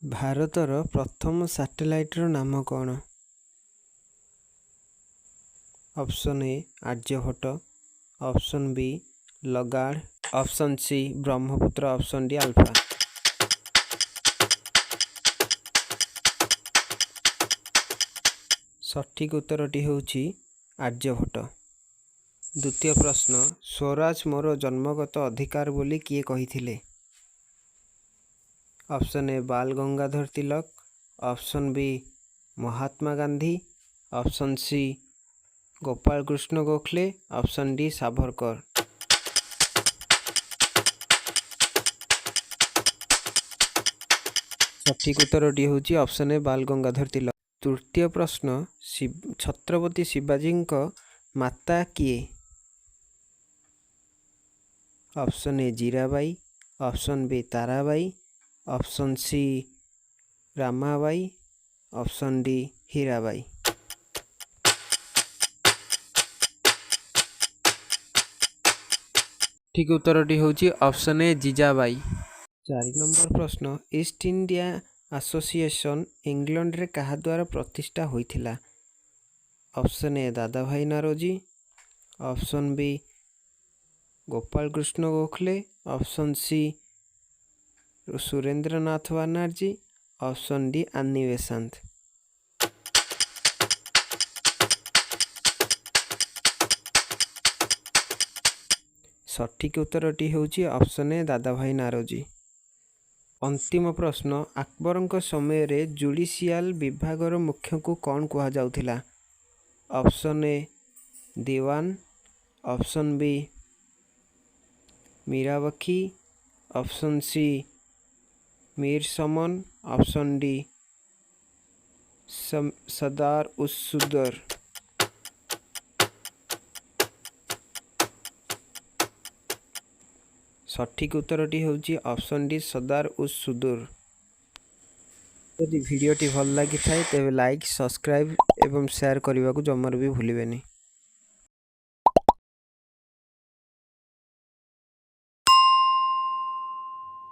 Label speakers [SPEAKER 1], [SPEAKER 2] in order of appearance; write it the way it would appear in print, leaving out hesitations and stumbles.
[SPEAKER 1] ଭାରତର ପ୍ରଥମ ସାଟେଲାଇଟର ନାମ କ'ଣ? Option A Aryabhata, option B ଲଗାଡ଼, option C Brahmaputra, option D ଆଲଫା। ସଠିକ୍ ଉତ୍ତରଟି ହେଉଛି ଆର୍ଯ୍ୟଭଟ୍ଟ। ଦ୍ୱିତୀୟ ପ୍ରଶ୍ନ, ସ୍ୱରାଜ ମୋର ଜନ୍ମଗତ ଅଧିକାର ବୋଲି କିଏ କହିଥିଲେ? Option A Bal Gangadhar Tilak, option B Mahatma Gandhi, option C Gopal Krishna Gokhale, option D Savarkar. ସଠିକ୍ ଉତ୍ତରଟି ହେଉଛି ଅପସନ୍ ଏ ବାଲ ଗଙ୍ଗାଧର ତିଲକ। ତୃତୀୟ ପ୍ରଶ୍ନ, ଛତ୍ରପତି ଶିବାଜୀଙ୍କ ମାତା କିଏ? Option A Jirabai, option B Tarabai, option C Ramabai, option D Hirabai. ଠିକ୍ ଉତ୍ତରଟି ହେଉଛି option A ଜିଜାବାଇ। ଚାରି number ପ୍ରଶ୍ନ, ଇଷ୍ଟ ଇଣ୍ଡିଆ ଆସୋସିଏସନ୍ ଇଂଲଣ୍ଡରେ କାହା ଦ୍ୱାରା ପ୍ରତିଷ୍ଠା ହୋଇଥିଲା? Option A Dadabhai Naoroji, option B Gopal Krishna Gokhale, option C Surendranath Banerjee, option D Annie Besant. ସଠିକ୍ ଉତ୍ତରଟି ହେଉଛି ଅପସନ୍ ଏ ଦାଦାଭାଇ ନାରୋଜୀ। ଅନ୍ତିମ ପ୍ରଶ୍ନ, ଆକବରଙ୍କ ସମୟରେ ଜୁଡ଼ିସିଆଲ ବିଭାଗର ମୁଖ୍ୟଙ୍କୁ କ'ଣ କୁହାଯାଉଥିଲା? Option A Diwan, option B ମୀରାବକ୍ଷୀ, option C Mir Saman, option D Sardar ଉସ୍ ସୁଦର। ସଠିକ୍ ଉତ୍ତରଟି ହେଉଛି ଅପସନ୍ ଡି ସର୍ଦାର ଉସ୍ ସୁଦୁର। ଯଦି ଭିଡ଼ିଓଟି ଭଲ ଲାଗିଥାଏ, ତେବେ ଲାଇକ୍, ସବସ୍କ୍ରାଇବ୍ ଏବଂ ସେୟାର କରିବାକୁ ଜମାରୁ ବି ଭୁଲିବେନି।